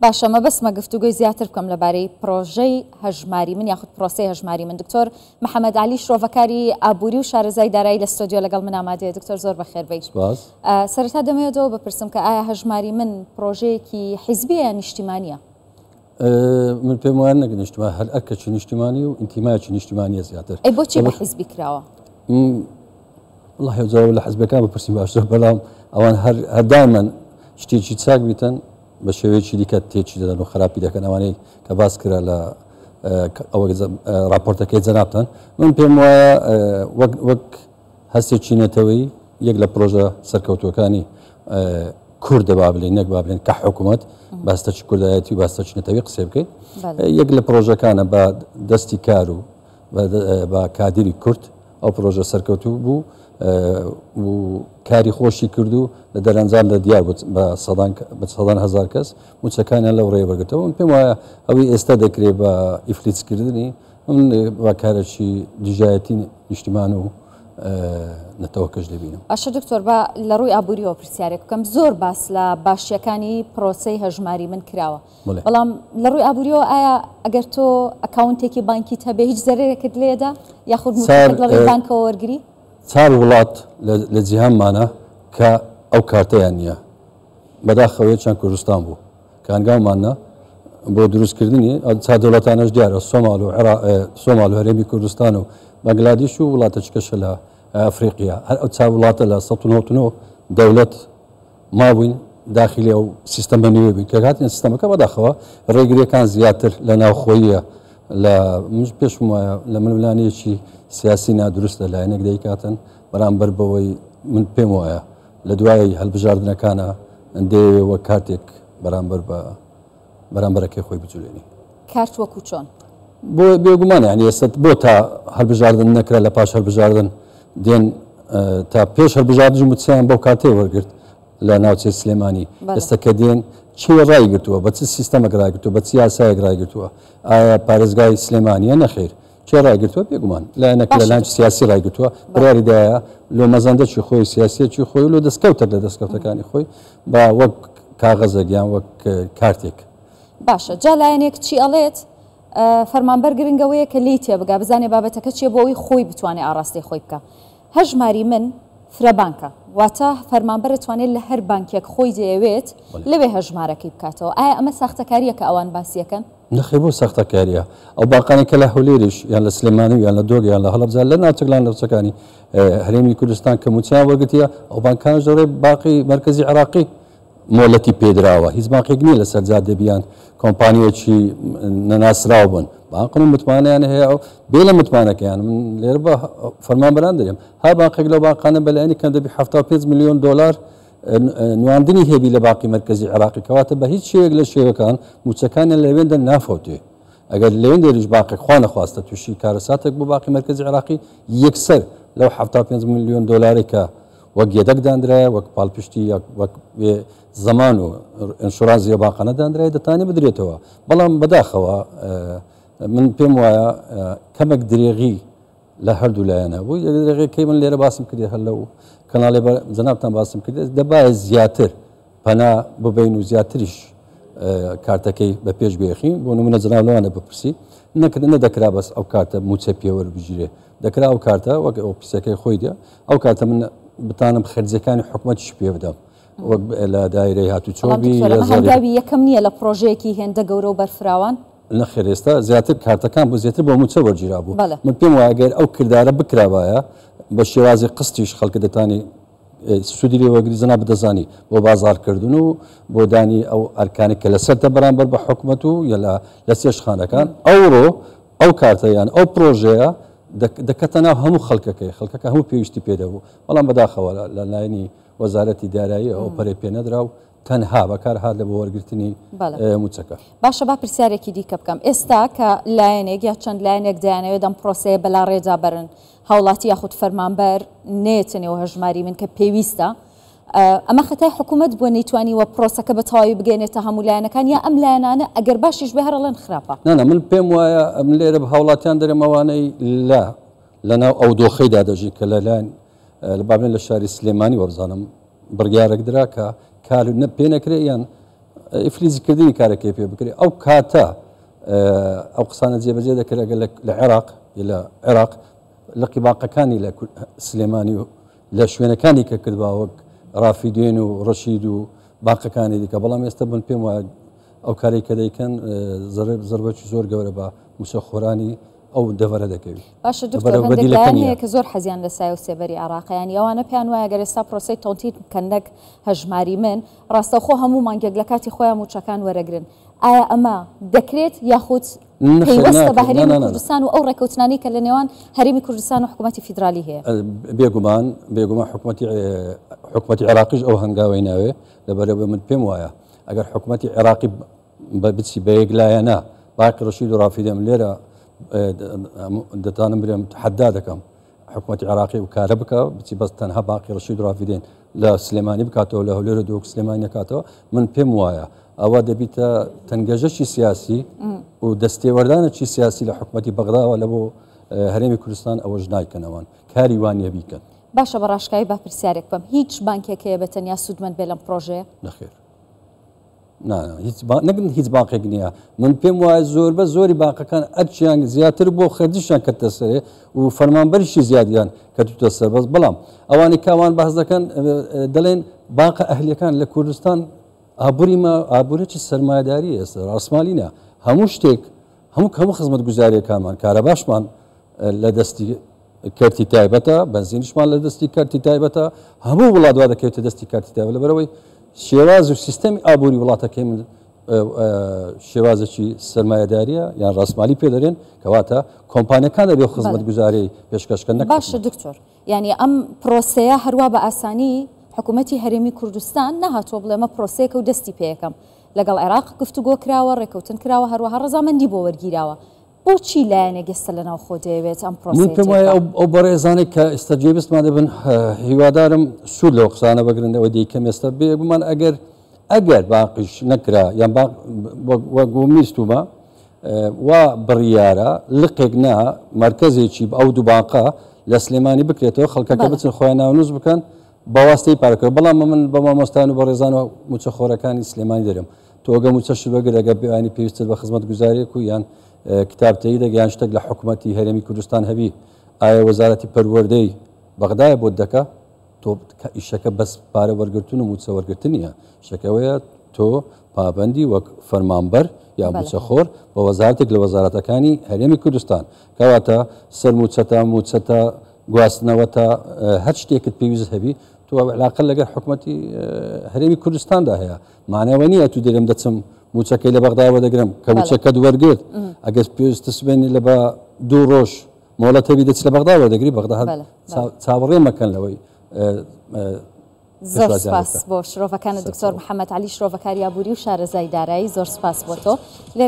باشە مەبەستمە گفتوگۆی زیاتر بکەم لەبارەی پرۆژەی هەژماری من یاخود پرۆسەی هەژماری من. دکتۆر محەمەد عەلی شرۆڤەکاری ئابووری و شارەزای دارایی لە ستۆدیۆ لەگەڵ من ئامادەیە. دکتۆر زۆر بەخێر بێی. سپاس. سەرەتا دەمەوێت ئەوە بپرسم کە ئایا هەژماری من پرۆژەیەکی حیزبیە یان نیشتیمانیە؟ من پێم وایە نەک نیشتمان، هەر ئەرکەکی نیشتیمانی و ئینتیمایەکی نیشتیمانیە زیاتر. ئەی بۆچی بە حیزبی کراوە؟ وەڵاهی ئەو جوابە لە حیزبەکان بپرسین باشترە، بەڵام ئەوان هەر دایمەن شتێکی چاک بیتن بە شێوەیەکی دیکە تێکی دەدەن و خراپی دەکەن. ئەوانەی کە باس کرا لە ئەوە راپۆرتەکەی جەنابتان، من پێم وایە وەک هەستێکی نەتەوەی یەک لە پرۆژە سەرکەوتوەکانی کوردە با بلین، نەک با بلین کە حکوومەت باستەکی کوردایەتی و باستەکی نەتەوی قسەی بکەین، یەک لە پرۆژەکانە بە دەستی کار و بە کادیری کورد ئەو پرۆژە سەرکەوتوو بوو و کاری خۆشی کرد و لە دەرەنجامدا دیار بوو بە سەدان هەزار کەس موچەکانیان لەو ڕێ وەرگرتەوە. من پێم وایە ئەوەی ئێستا دەکرێت بە ئیفلیجکردنی من بە کارێکی دژایەتی نیشتیمان و نەتەوەکەش دەبینم. باشە دکتۆر با لە ڕووی ئابووریەوە پرسیارێک بکەم. زۆر باس لە باشیەکانی پرۆسەی هەژماری من کراوە، بەڵام لە ڕووی ئابووریەوە ئایا ئەگەر تۆ ئەکاونتێکی بانکیت هەبێ هیچ زەرەرێکت لێدا یاخود مووچەکەت لە ڕێی بانکەوە وەرگری؟ چار وڵات لە جیهانمانە کە ئەو کارتەیان نییە، بەداخەوە یەکیان کوردستان بوو کە هەنگاومان نا بۆ دروستکردنی. چار دەوڵەتانەش دیارە، سۆمال و عێراق، سۆمال و هەرێمی کوردستان و بەنگلادیش و وڵاتەچکەشە لە ئەفریقیا. هەر ئەو چار وڵاتە لە 199 دەوڵەت مابووین داخلی ئەو سیستەمە نوێ بووین. کە هاتینە سیستەمەکە بەداخەوە ڕێگریەکان زیاتر لە ناوخۆییە، لە من پێشم وایە لە ململانێکی سیاسی نادروست لە لایەنێک دەیکاتن بەرامبەر بەوەی من پێم وایە لە دوای هەلبژاردنەکانە دەیەوێ وەک کارتێک بەرامبەر بە بەرامبەرەکەی خۆی بجولێنی. کارت وەکو چۆن؟ بۆ بێگومان یعنی ئێستا بۆ تا هەلبژاردن نەکرا لە پاش هەلبژاردن دێن تا پێش هەلبژاردن موچەیان بەو کارتەی وەرگرت لە ناوچەی سلێمانی. ئێستا کە دێن چێ ڕایگرتووە، بە چ سیستەمێک ڕایگرتووە، بە چ یاسایەک ڕایگرتووە؟ ئایا پارێزگای سلێمانیە؟ نەخێر. کێ ڕایگرتووە؟ بێگومان لایەنەک لە لایەن سیاسی ڕایگرتووە، بڕیاری دایە لۆ مەزەندەکی خۆی، سیاسیەکی خۆی و لۆ دەستکەوتێک لە دەستکەوتەکانی خۆی با وەک کاغەزێک یان وەک کارتێک. باشە جا لایەنێک چی ئەڵێت؟ فەرمانبەر گرنگەوەیە کە لێی تێبگا بزانێ بابەتەکە چیە بۆ ئەوەی خۆی بتوانێ ئاڕاستەی خۆی بکا. هەژماری من فرە بانکە، واتە فەرمانبەر ئەتوانێت لە هەر بانکێک خۆی دەیەوێت لەوێ هەژمارەکەی بکاتەوە. ئایا ئەمە ساختەکارییە کە ئەوان باسی ئەکەن؟ نەخێر بۆ ساختەکارییە؟ ئەو بانقانەی کە لە هەولێریش یان لە سلێمانی و یان لە دۆک یان لە هەڵەبجە لە ناوچەک لە ناوچەکانی هەرێمی کوردستان کە مووچەیان وەرگرتیە، ئەو بانکانەش دەڵێ باقی مەرکەزی عێراقی مۆلەتی پێدراوە. هیچ بانقێک نییە لەسەر جادە بیان کۆمپانیەکی نەناسراو بن. بانقن و متمانەیان هەیە و بێ لە متمانەکەیان من لێرە بە فەرمانبەران دەرێم هەر بانقێک لەو بانقانە بەلایەنی کەم دەبی 75 میلیۆن دۆلار نواندنی هەبی لە باقی مەرکەزی عێراقی. کەواتە بە هیچ شێوەیەک لە شێوەکان موچەکانیان لەوێندە نافەوتێ. ئەگەر لەوێندێریش باقێک خوا نەخواستە تووشی کارەساتێک بۆ باقی مەرکەزی عێراقی یەکسەر لەو 75 میلیۆن دۆلارێک کە وەک یەدەک دانرایە، وەک پاڵپشتی وەک زەمان و ئینشورانسی ئەو باقانە دانرایە، دەتانێ بدرێتەوە. بەڵام بەداخەوە من پێم وایە کەمێک درێغی لە هەردوو لایەنە بوو. یەک درێغیەکەی من لێرە باسم کردی، هەر لەو کەناڵێ جەنابتان باسم کرد، دەبایە زیاتر پەنا ببین و زیاتریش کارتەکەی بە پێش بێخین. بۆ نمونە جەناب لەوانە بپرسی نەکرد نەدەکرا بەس ئەو کارتە موچە پێوەر بگیرێ، دەکرا ئەو کارتە وەک ئەو پیسەکەی خۆی دێ ئەو کارتە من بتانم خەرجەکانی حکومەتیش پێ بدەم وەک لە دایرەی هاتوچۆ بی. هەنگاوی یەکەم نییە لە پرۆژەیەکی هێندە گەورە و بەرفراوان؟ نەخێر، ئێستا زیاتر کارتەکان بۆ زیاتر بۆ موچە وەرگیرا بوو. من پێم وایە گەر ئەو کردارە بکرابایە بە شێوازی قستیش خەڵکە دەتانی سوودی لێ وەرگری. جەناب دەزانی بۆ بازاڕکردن و بۆ دانی ئەو ئەرکانی کە لەسەرتە بەرامبەر بە حکومەت و یا لە چێشتخانەکان، ئەوڕۆ ئەو کارتە یان ئەو پرۆژەیە دەکەتە ناو هەموو خەڵکەکەی، خەڵکەکە هەموو پێویستی پێ دەبوو. بەڵام بەداخەوە لە لایەنی وەزارەتی دارایی ئەو پەرەی پێ نەدرا و تەنها بەکار هات لە بۆ وەرگرتنی مووچەکە. باشە با پرسیارێکی دیکە بکەم. ئێستا کە لایەنێک یا چەند لایەنێک دەیانەوێت ئەم پرۆسەیە بەلاڕێدا بەرن، هاوڵاتی یاخود فەرمانبەر نەیەتە نێو هەژماری من کە پێویستە، ئەمە خەتای حکوومەت بووە نەیتوانیوە پرۆسەکە بە تەواوی بگەێنێتە هەموو لایەنەکان، یا ئەم لایەنانە ئەگەر باشیش بێ هەر ئەڵێن خراپە؟ نا من پێم وایە من لێرە بە هاوڵاتیان دەرێم ئەوانەی لە لەناو ئەو دۆخەیدا دەژین کە لەلایەن لە بابلێن لە شاری سلێمانی وەبزانم بڕیارێک درا کە کار پێ نەکرێ یان ئیفلیجکردنی کارەکەی پێ بکرێت ئەو کاتە ئەو قسانە جێبەجێ دەکرێت ئەگەر لە عێراق لە عێراق لقی باقەکانی لە سلێمانی و لە شوێنەکانی کە کردبا وەک ڕافیدێن و ڕەشید و باقەکانی دیکە بەڵام ئێستا من پێم وایە ئەو کارەی کە دەیکەن زەربەکی زۆر گەورە بە مووچەخۆرانی ئەو دەڤەرە دەکەوی. باشە دکتۆر هەندێک لایەن هەیە کە زۆر حەزیان لە سایە و سێبەری عێراقە یانی ئەوانە پێیان وایە گەر ئێستا پرۆسەی تەوتین بکەن نەک هەژماری من ڕاستەوخۆ هەموو مانگێک لە کاتی خۆیان مووچەکان وەرەگرن ئایا ئەمە دەکرێت یاخود پەیوەستە بە هەرێمی کوردستان و ئەو ڕێکەوتنانەی کە لە نێوان هەرێمی کوردستان و حکوومەتی فیدرالی هەیە؟ بێگومان بێگومان حکوومەتی حکوومەتی عێراقیش ئەو هەنگاوەی ناوێ لەبەرەوە من پێم وایە ئەگەر حکوومەتی عێراقی بچی بە یەک لایەنە باقی ڕەشید و ڕافیدەم لێرە دەتانم برێم تحدا دەکەم حکوومەتی عێراقی و کارە بکە بچی بەس تەنها باقی ڕەشید و ڕافیدێن لە سلێمانی بکاتەوە لە هەولێر و دهۆک سلێمانی نەکاتەوە من پێم وایە ئەوە دەبیتە تەنگەژەکی سیاسی و دەستێوەردانێکی سیاسی لە حکوومەتی بەغداوە لە بۆ هەرێمی کوردستان ئەوەش نایکەنەوەن کاری وانە بیکەن. باشە بە ڕاشکاوی با پرسیارێک بکەم هیچ بانکێک هەیە بە تەنیا سوودمەند بێ لەم پرۆژەیە؟ نەخێر. هیچ نەگن هیچ باقێک نییە من پێم وایە زۆربە زۆری باقەکان ئەرچیان زیاتر بۆ خەرجیشان کردە سەرێ و فەرمانبەریشی زیادیان کردوتە سەر بەس بەڵام ئەوانەی کاوان باس دەکەن دەڵێن باقە ئەهلیەکان لە کوردستان ئابووری ما ئابوورێکی سەرمایەداری ئێستا ڕاستمالی هەموو شتێک هەموو هەموو خزمەت گوزاریەکانمان کارەباشمان لە دەستی کەرتی تایبەتە، بەنزینیشمان لە دەستی کەرتی تایبەتە، هەموو وڵات وا دەکەوێتە دەستی کەرتی تایبەت لەبەرئەوەی شێواز و سیستەمی ئابووری وڵاتەکەی من شێوازێکی سەرمایەداریە یان ڕاستمالی پێ دەرێن کەواتە کۆمپانیەکان دەبێ خزمەتگوزاری پێشکەشکەن نەک باشە دکتۆر یعنی ئەم پرۆسەیە هەروا بە ئاسانی حکوومەتی هەرێمی کوردستان نەهاتووە بڵێ ئەمە پرۆسەیەکە و دەستی پێیەکەم لەگەڵ عێراق گفتوگۆ کراوە ڕێکەوتن کراوە هەروەها ڕەزامەندی بۆ وەرگیراوە بۆچی لایەنێک ئێستا لە ناوخۆ دەیەوێت ئەم من پرۆسەیە پێم وایە تێک ئەو بخات؟ ئەو بەڕێزانەی کە ئێستا گوێبیستمان دەبن هیوادارم سوود لەو قسانە بگرن ئەوەی دەیکەم ئێستا بێگومان ئەگەر ئەگەر باقیش نەکرا یان باق وەک ویستومە وا بڕیارە لقێک نا مەرکەزێکی ئەو دوو باقە لە سلێمانی بکرێتەوە خەڵکەکە بەڵێ. بچن خۆیان ناونووس بکەن بە واستەی پارەکە بەڵام من بە مامۆستایان و بەڕێزان و مووچەخۆرەکانی سلێمانی دەرێم تۆ ئەگەر مووچەشت وەرگرت ئەگەر بەیانی پێویستت بە خزمەتگوزاریەک و یان کتاب تەیدێک یان شتێک لە حکومەتی هەرێمی کوردستان هەبی ئایا وەزارەتی پەروەردەی بەغدایە بۆت دەکا؟ تۆ ئیشەکە بەس پارە وەرگرتن و مووچە وەرگرتن نییە شەکەوەیە تۆ پابەندی وەک فەرمانبەر یا مووچەخۆر بە وەزارەتێک لە وەزارەتەکانی هەرێمی کوردستان کەواتە سەر مووچەتە مووچەتە گواستنەوەتە هەر شتێکت پێویست هەبی تۆ علاقە لەگەر حکومەتی هەرێمی کوردستاندا هەیە مانای ئەوە نییە تو دەرێم دەچم مووچەکەی لە بەغدا وەدەگرم کە مووچەکەت وەرگرت ئەگەر پێویستە سبەینێ لە بە دوو ڕۆژ مۆڵەت هەبی دەچی لە بەغدا وەردەگری بەغدا هەر چاوەڕێ مەکەن لەوەی زۆر سپاس بۆ شرۆڤەکانت دکتۆر محەممەد عەلی شرۆڤەکاری ئابووری و شارەزای دارایی زۆر سپاس بۆ تۆ.